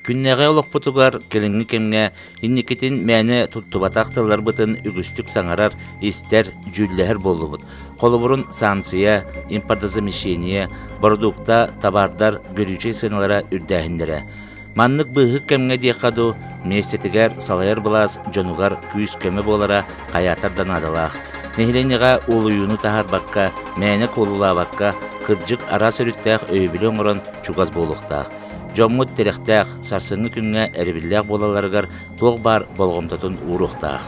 Күннээҕи олохпутугар кэлиҥҥи кэмҥэ инникитин мээнэ туттубатах тылларбытын үгүстүк саҥарар, истэр, дьүүллэһэр буоллубут. Холобурун санкция, импортозамещение, бородуукта, табаардар гөрүүчэй сыаналара үрдээһиннэрэ. Маннык быыһык кэмҥэ диэххэ дуу, миэстэтигэр салайар былаас дьонугар күүс-көмө буолара хайаатар да наадалаах. Нэһилиэнньэҕэ уолуйууну таһаарбакка, мээнэ куолулаабакка, кырдьык араас өрүттээх өйөбүлү оҥорон чугас буолуохтаах. Дьоммут тирэхтээх, сарсыҥҥы күҥҥэ эрэбиллээх буолалларыгар туох баар болҕомтотун ууруохтаах.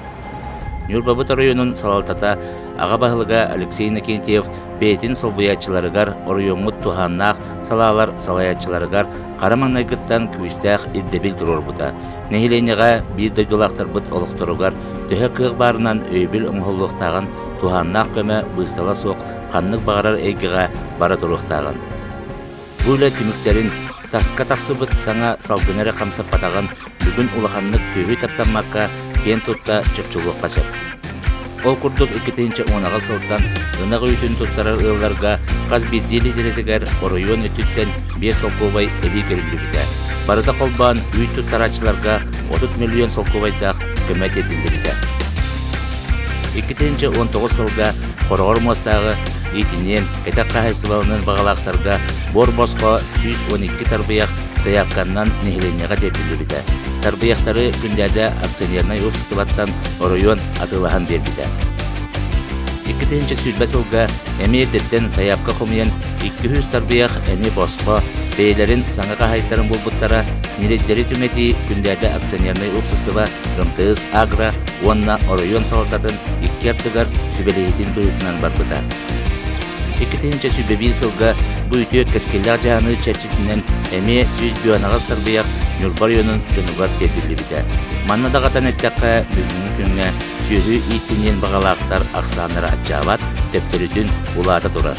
Ньурбабыт оройуонун салалтата аҕа баһылыга Алексей Иннокентьев бэйэтин солбуйааччыларыгар оройуоммут туһааннаах салаалар салайааччыларыгар хара маҥнайгыттан күүстээх ирдэбил туруорбута. Нэһилиэнньэҕэ биир дойдулаахтарбыт олохторугар төһө кыах баарынан өйөбүл оҥоһуллуохтааҕын туһааннаах көмө быыстала суох ханнык баҕарар эйгэҕэ бара туруохтааҕын. Бу үлэ түмүктэрин, таска тахсыбыт саҥа салгыны эрэ хамсаппатаҕын бүгүн улаханнык түөһү таптаммакка киэн тутта чопчулуохха сөп. Ол курдук 2018 сылтан ынах үүтүн туттарар ыалларга хас биирдии литерэтигэр оройуон өттүттэн 5 солкуобай эбии көрүллүбүтэ. Барыта холбоон үүт туттарааччыларга 30 миллион солкуобайдаах көмө тиэрдиллибитэ. 2019 сылга Хороҕор муостааҕы иитиниэн, кэтэх хаһаайыстыбаланан баҕалаахтарга буор-босхо 112 тарбыйах сайаапканнан нэһилиэнньэҕэ тиэрдиллибитэ. Тарбыйахтары Күндээдэ акционернай уопсастыбаттан оройуон атыылаһан биэрбитэ. 2020 сылга эмиэ эрдэттэн сайаапка хомуйан 200 тарбыйах эмиэ босхо бэйэлэрин саҥа хаһаайыттарын булбуттара, ньирэйдэри түҥэтии Күндээдэ акционернай уопсастыба МТС Агро уонна оройуон салалтатын икки ардыгар сүбэлэһиитин быһыытынан барбыта. 2021 сылга бу үтүө кэскиллээх дьаһаныы чэрчитинэн эмиэ 108 тарбыйах Ньурба оройуонун дьонугар тиэрдиллибитэ. Манна даҕатан эттэххэ, бүгүҥҥү күҥҥэ сүөһү ииттиниэн баҕалаахтар ахсааннара аччаабат, төптөрүтүн улаата турар.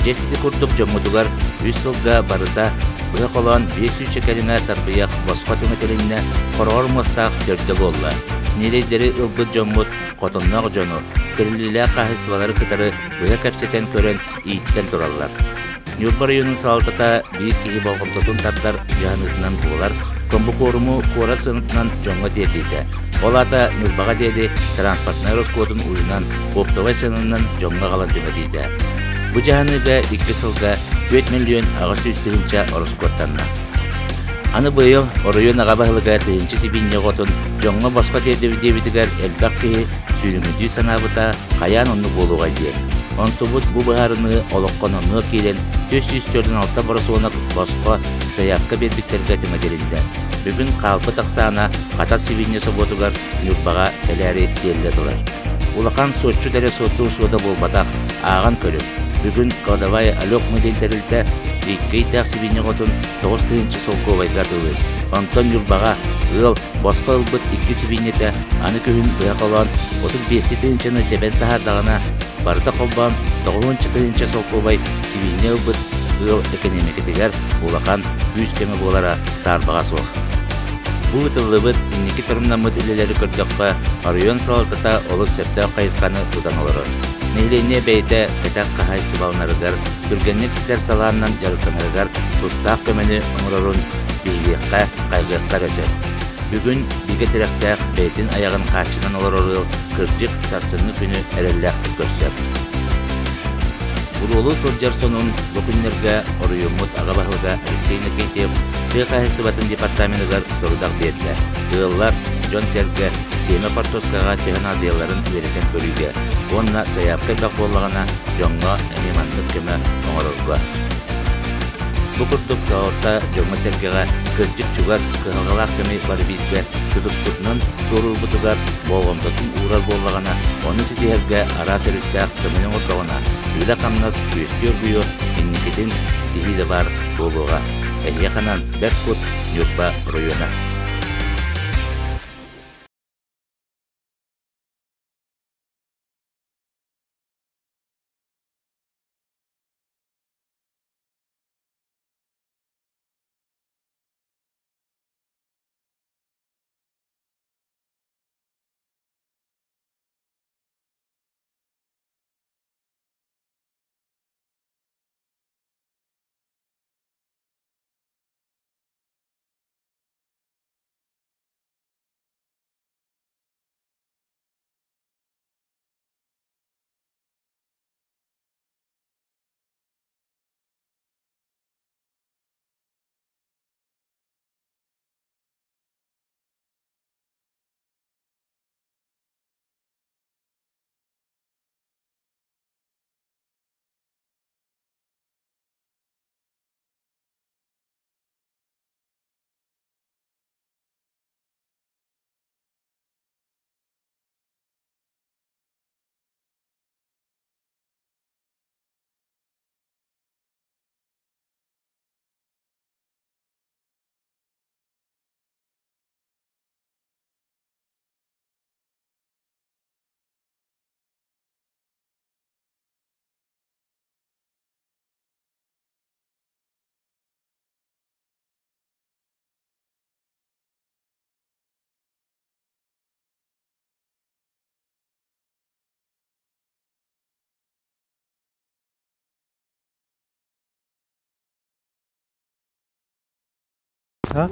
Дьэ сити курдук дьоммутугар үс сылга барыта быһа холоон 500 кэриҥэ тарбыйах босхо түҥэтилиннэ, хороҕор муостаах төрдө буолла. Ньирэйдэри ылбыт дьоммут хотонноох дьону, тэриллиилээх хаһаайыстыбалары кытары быһа кэпсэтэн көрөн ииттэн тураллар. Ньурба оройуонун салалтата биир киһи болҕомтотун тардар дьаһаныытынан буолар, комбукуоруму куорат сыанатынан дьоҥҥо тиэрдиитэ. Ол аата Ньурбаҕа диэри транспортнай ороскуотун уйунан, оптовай сыананан дьоҥҥо аҕалан түҥэтиитэ. Бу дьаһаныыга 2 сылга 4 миллион 800 тыһыынча ороскуоттанна. Аны быйыл оройуон аҕа баһылыга тыһыынча сибиинньэ оҕотун дьоҥҥо босхо тиэрдэбит диэбитигэр элбэх киһи сүүрүҥүдүү санаабыта хайаан оннук буолуоҕай диэн. Онтубут бу быһаарыныы олоххо номнуо киирэн 446 боросуонак босхо сайаапка биэрбиттэргэ түҥэтилиннэ. Бүгүн хаалбыт ахсаана Хатас сибиинньэ собуотугар Ньурбаҕа кэлээри тиэллэ турар. Улахан суотчут эрэ суоттуур суота буолбатах, ааҕан көрүҥ. Бүгүн кладовая Алёк диэн тэрилтэ икки ыйдаах сибиинньэ оҕотун 9000 солкуобайга атыылыыр. Онтон Ньурбаҕа ыал босхо ылбыт икки сибиинньэтэ аны күһүн быһа холоон 35 тыһыынчаны тэбэн таһаардаҕына, барыта холбоон 90 тыһыынча солкуобай сибиинньэ ылбыт ыал экэниэмикэтигэр улахан күүс-көмө буолара саарбаҕа суох. Бу ыытыллыбыт инники торумнаммыт үлэлэри көрдөххө, оройуон салалтата олус сөптөөх хайысханы тутан олорор. Нэһилиэнньэ бэйэтэ кэтэх хаһаайыстыбаланарыгар, түргэнник ситэр салааннан дьарыктанарыгар тустаах көмөнү оҥорорун биһириэххэ, хайҕыахха эрэ сөп. Бүгүн бигэ тирэхтээх бэйэтин айаҕын хааччынан олорор ыал кырдьык сарсыҥҥы күнү эрэллээхтик көрсөр. Буруолуу сылдьар сонун бу күннэргэ оройуоммут аҕа баһылыга Алексей Иннокентьев тыа хаһаайыстыбатын департаменыгар сорудах биэрдэ. Ыаллар, дьон-сэргэ сиэмэ хортуоскаҕа төһө наадыйалларын үөрэтэн көрүүгэ уонна сайаапка элбэх буоллаҕына дьоҥҥо эмиэ маннык көмө оҥорорго. Бу курдук салалта дьоҥҥо-сэргэҕэ кырдьык чугас, кыһалҕалаах кэми бары бииргэ тутуспутунан туоруурбутугар болҕомтотун уурар буоллаҕына, ону ситиһэргэ араас өрүттээх көмөнү оҥордоҕуна, үлэ-хамнас күөстүү оргуйуо, инникитин ситиһии да баар буолуоҕа. Эһиэхэ анаан Бэрт Кут, Ньурба оройуона. А?